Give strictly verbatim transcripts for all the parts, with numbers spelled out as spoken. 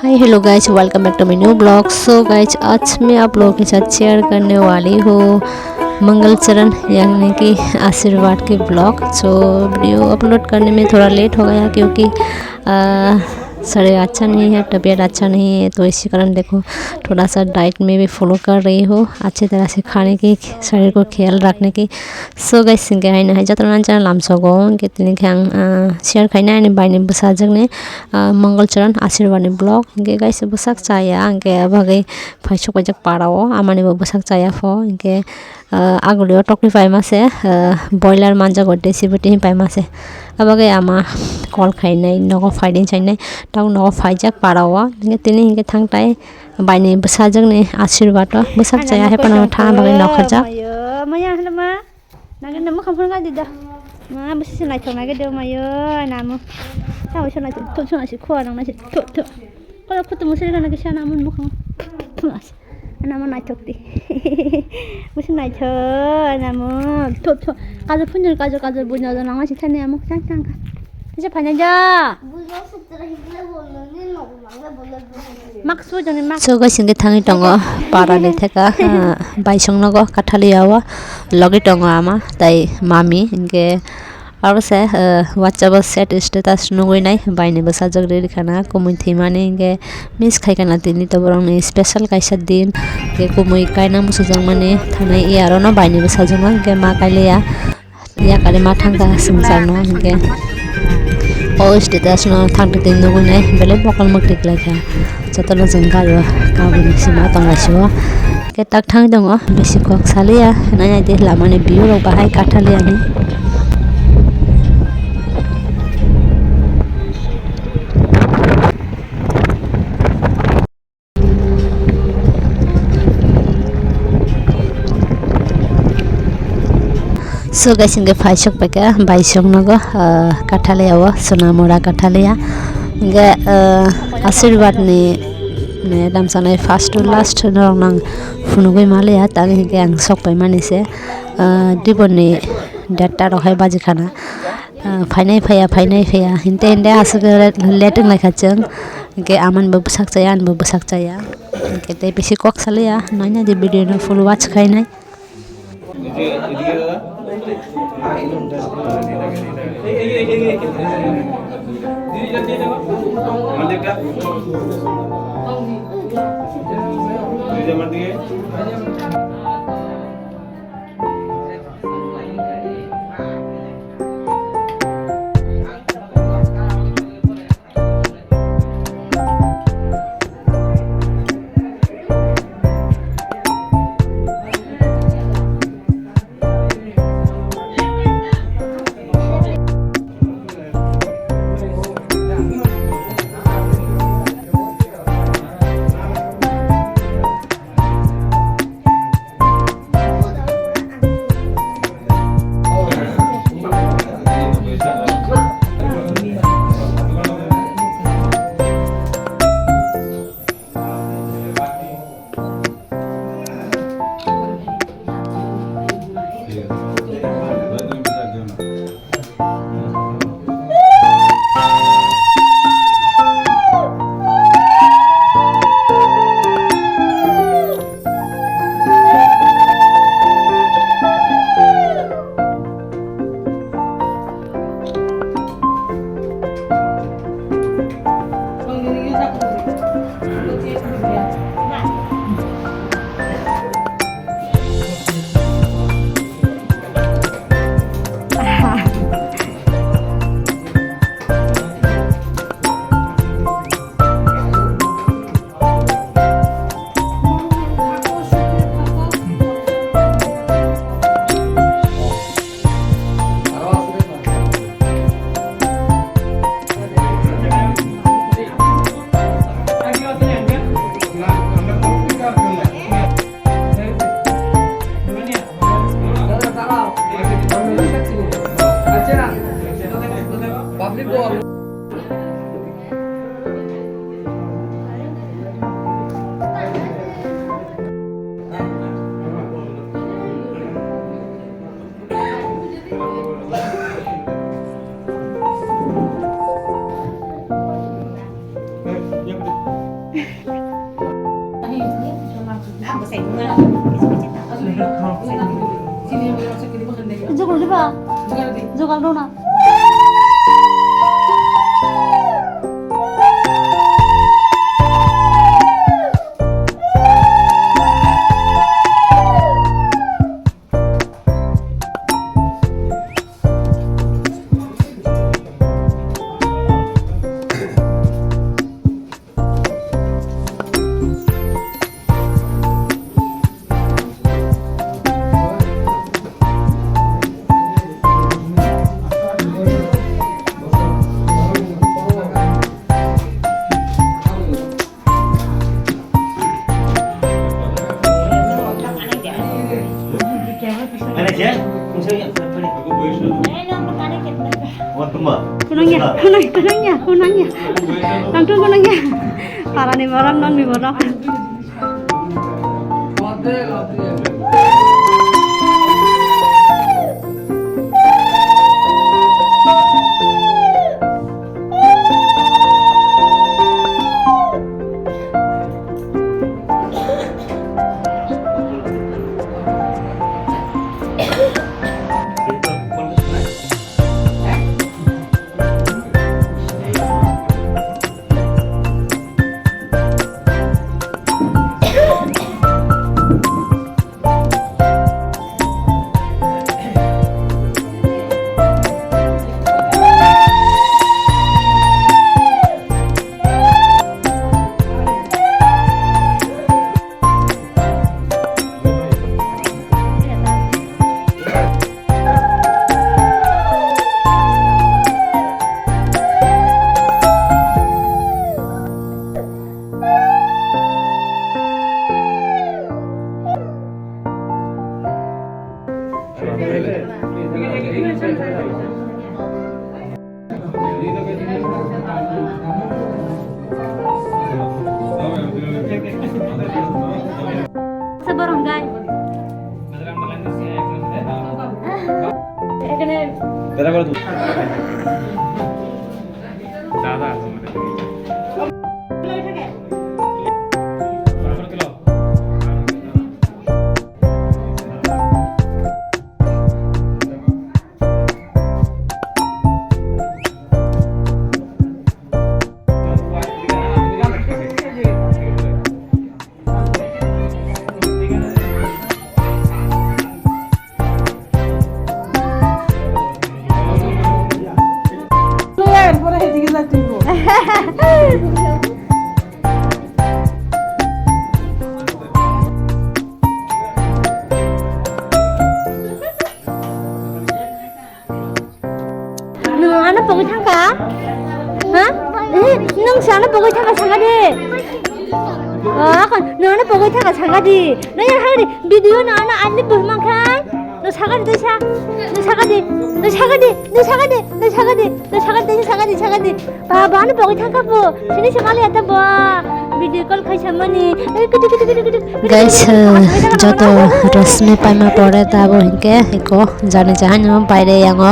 Hi, hello guys, welcome back to my new vlog. So guys, आज मैं आप लोगों के साथ शेयर करने वाली हूँ मंगल चरण यानी कि आशीर्वाद के vlog। So video upload करने में थोड़ा लेट हो गया क्योंकि आ, शरीर अच्छा नहीं है, तबीयत अच्छा नहीं है, तो इसी कारण देखो थोड़ा सा डाइट में भी फॉलो कर रही हूँ, अच्छी तरह से खाने की, शरीर को ख्याल रखने की। So guys, hingke haino hai jotono channel lamsogo hingke tini khe ang, ah, share khaina ani baini bwsajwkni, ah, Mongol Charan Asirwani vlog. Hingke guys, bwsak chaya hingke abagwi phaisok paijak parao, amani bo bwsak chaya pho hingke, ah, agulio tokni paima se, ah, boiler manjago desi buti hin paima se. Abagwi ama call khainai nogo phaidin sainai, tamo nogo phaijak parao hingke tini hingke thangtai. Baini bwsajwkni asirwado bwsak chaya hai phano tha bagwi nokhorjak. Mayo, maya hwnma. Nangni mukhang phone gaidi da. Ma, bwswk se naithok nai gaidi mayo, namo. Tamo se naithok, thok se naithok, khua nang naithok, thok, thok. Kolo khutu musri gana kisa namo mukhang. Namo naithok di. Bwswk naithok, namo. Thok, thok. Kajo phunjor, kajo, kajo, buino nang naithok thani amo. Chang, chang. Kisa phanya ja. Buino suk tera hikle bolno ni nogo. So guys, hingke thangwi tongo parani theka, ah, baisong nogo Kathaliya o logwi tongo ama tai mami, hingke aro se, ah, WhatsApp o set status nugwi nai baini bwsajwk riri khana kumui thwimani, hingke miss khai khana tini to borokni special kaisa din, hingke kumui kaina muchungjakmani thanai iya aro no baini bwsajwk no hingke ma kailiya. Yakari ma thangkha swngcharno hingke o status no thangtwtwi nugwi nai belai mokol mwktwi kwlaikha. Jotono chwng gari o kabini sima tonglaisio. Hingke tak thangwi tongo bisi kok saliya hinui naidi lamani view rok bahai Kathaliyani. So guys, hingke phaisok paikha baisong nogo, ah, Kathaliya o Sonamura Kathaliya. Hingke, ah, Asirwad ni, ne, damsonai first to last norok nang phunugwi maliya, tamo hingke ang sok paimani se, ah, dibor ni derta rok hai baji khana. Ah, phainai phaiya, phainai phaiya, hinte hinte aswk let, let wnglaikha chwng. Hingke amani bo bwsak chaya, ani bo bwsak chaya. Hingke tei bisi kok saliya, naina di video no full watch khainai. Jogal diba? Jogal dona. Kunangya, kunang-, kunangya, kunangya. Tangtung kunangya. Parani borok, nongni borok. Sebarang guys. এখানে দাদা। Nwng ano pogwi thangkha? Ha? Eh, nwng se ano pogwi thangkha saka di. Oh, akon nwng ano pogwi thangkha saka di. Nwng yang hagri video no ano ani buh mangkhai. Nwng saka di sa. Nwng saka di. Nwng saka di. Nwng saka di. Nwng saka di. Nwng saka di. Saka di. Saka di. Ba, ba, ano pogwi thangkha bo. Sini se mali ata bo. Video call khai samani. Eh, kutu, kutu, kutu, kutu, kutu, guys, kutu, eh, kutu, kutu, joto kutu. Rosmi paima pore ta bo hinkhe eko jani jahani baire yango,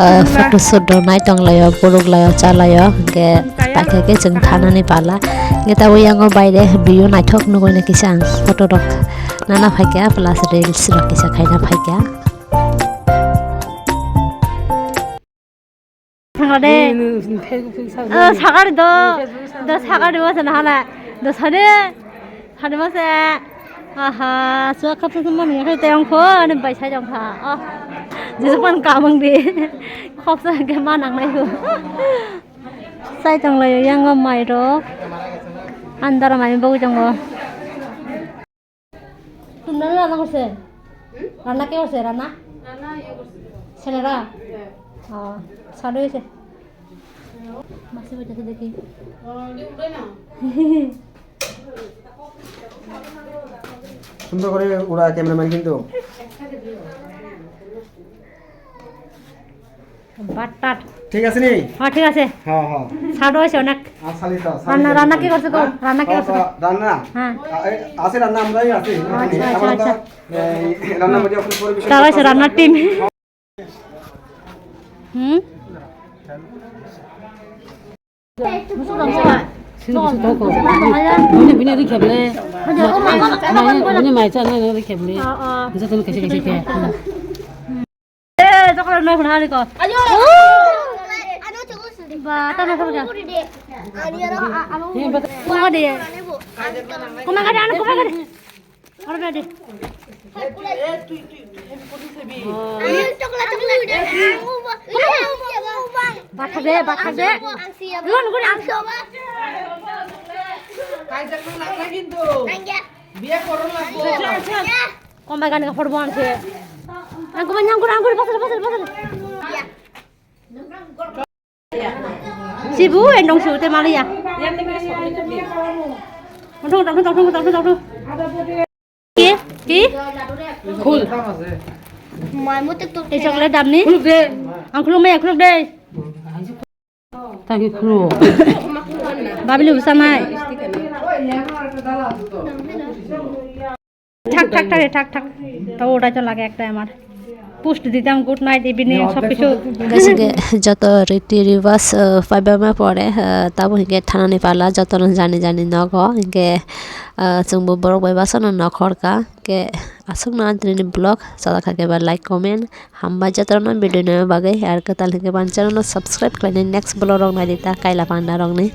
eh, photo shoot rok nai tonglaio, borok laio, chalaio, hinkhe paikha khe chwng thanani pala. Hinkhe tabuk yango baire view naithok nugui na kisa ang photo rok nana phaikha plus reels rok kisa khaina phaikha. Thangla de. Eh, nung, nung Facebook sa-, oh, nung, sakari do. Nung Facebook sa-, do nung. Sakari mo sana hala. Do sade. Sade mo se. Aha, suwa khapsa se mani khai tayong kho, ani bai sai jong kha. Oh. Jesu pan kamang de. Khopsa ke manang nai kho. Sai tong lai yang o mai ro. Andar mai bo jong o. Tunna rana korse? Hmm? Rana ke korse, rana? Rana iye korse. Senera? Hya. Ah, sadu hoyse. Masi bojha se dekhi. Oh, di udai na. সুন্দর করে উড়া ক্যামেরাম্যান কিন্তু। বাট্টাত। ঠিক আছে নি? হ্যাঁ, ঠিক আছে। হ্যাঁ, হ্যাঁ। স্বাদ হয়েছে অনেক। আর শালি তো, শালি রান্না, তো রান্না কি করছে গো? হ্যাঁ? রান্না কি করছে গো? রান্না? হ্যাঁ। আ-, এই, আছে রান্না, আমরাই আছি। আচ্ছা, আচ্ছা, আমরা তো, আচ্ছা। এই, রান্নার মধ্যে এখন পরিবেশন তারা করতে আছে হবে। রান্নার টিম। হুম? Bini, bini rikheble. Bini mai cha nai rikheble. Jotoni kaisa kaisa khe. Eh, chocolate nai khuna hari ko. Ba, tama kau ja. Kau de. Kau makan ano, kau makan. Aro bedi. Bathak de, bathak de. Lon guri ang. Kaisa khe nangna kintu. Biya koron lagbo. Kombai gani kaphor bo ang se. Ang kombai nyang guri, ang guri, pasal, pasal, pasal. Sibu endong su te maliya. Tongthung, tongthung, tongthung, tongthung, tongthung. Ki? Ki? Khul. Ei chocolate dam ni? Khuluk de. Ang khuluk maya khuluk de. Tagi khuluk. Babili usa nai. থাক, থাক, থাক, থাক, থাক। তো ওটাই তো লাগে একটা আমার। পোস্ট দিতাম, গুড নাইট, ইভিনিং, সব কিছু। Guys, hingke joto riti ribas, eh, paibama pore, eh, tabo hingke thanani pala jotono jani jani nogo, hingke, eh, chwngbo borok bai basano nokhorka, hingke aswkno ang tini vlog chajak kha khe ba like, comment, hambai jotono video naina bagwi, ar kwtal hingke ban channel no subscribe khlainai next vlog rok naidi ta kaila panda rokni.